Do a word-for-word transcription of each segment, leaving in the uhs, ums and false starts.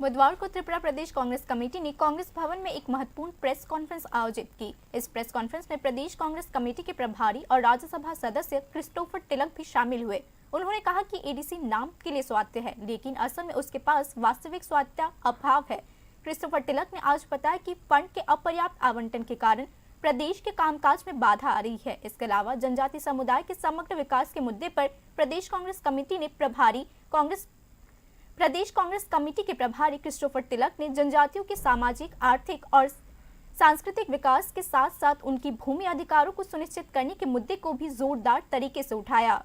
बुधवार को त्रिपुरा प्रदेश कांग्रेस कमेटी ने कांग्रेस भवन में एक महत्वपूर्ण प्रेस कॉन्फ्रेंस आयोजित की। इस प्रेस कॉन्फ्रेंस में प्रदेश कांग्रेस कमेटी के प्रभारी और राज्यसभा सदस्य क्रिस्टोफर तिलक भी शामिल हुए। उन्होंने कहा कि एडीसी नाम के लिए स्वायत्त है, लेकिन असल में उसके पास वास्तविक स्वायत्तता अभाव है। क्रिस्टोफर तिलक ने आज बताया कि फंड के अपर्याप्त आवंटन के कारण प्रदेश के कामकाज में बाधा आ रही है। इसके अलावा जनजाति समुदाय के समग्र विकास के मुद्दे पर प्रदेश कांग्रेस कमेटी ने प्रभारी कांग्रेस प्रदेश कांग्रेस कमेटी के प्रभारी क्रिस्टोफर तिलक ने जनजातियों के सामाजिक, आर्थिक और सांस्कृतिक विकास के साथ साथ उनकी भूमि अधिकारों को सुनिश्चित करने के मुद्दे को भी जोरदार तरीके से उठाया।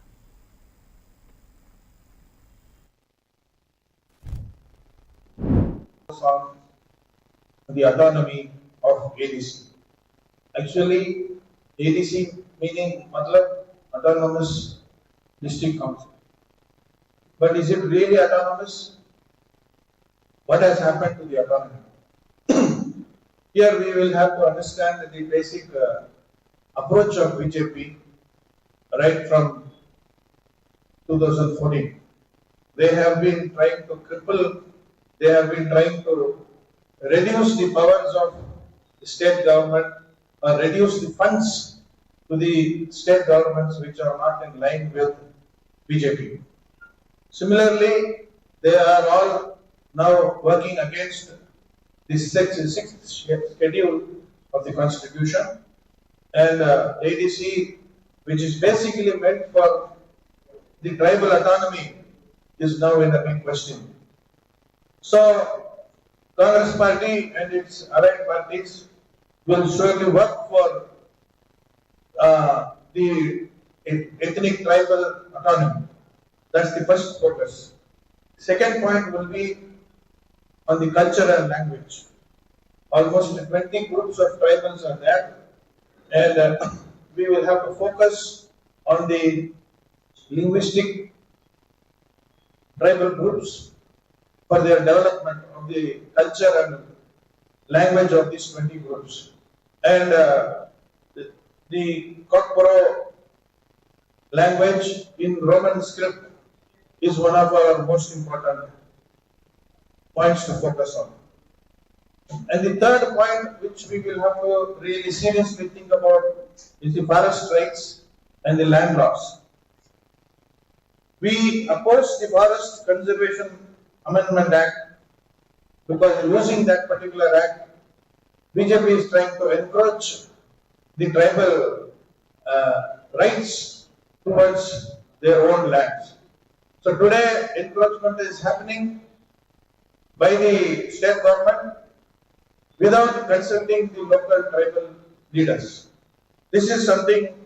On the autonomy of A D C. Actually, A D C meaning matlab autonomous district council. But is it really autonomous? What has happened to the autonomy? Here we will have to understand the basic uh, approach of B J P right from two thousand fourteen. They have been trying to cripple, they have been trying to reduce the powers of the state government or reduce the funds to the state governments which are not in line with B J P. Similarly, they are all now working against the sixth, sixth schedule of the constitution, and uh, A D C, which is basically meant for the tribal autonomy, is now in a big question. So, Congress party and its allied parties will surely work for uh, the ethnic tribal autonomy. That's the first focus. Second point will be on the culture and language. Almost twenty groups of tribals are there, and uh, we will have to focus on the linguistic tribal groups for their development of the culture and language of these twenty groups. And uh, the, the Kokborok language in Roman script is one of our most important points to focus on. And the third point which we will have to really seriously think about is the forest rights and the land laws. We oppose the Forest Conservation Amendment Act because using that particular act, B J P is trying to encroach the tribal uh, rights towards their own lands. So today, encroachment is happening by the state government without consulting the local tribal leaders. This is something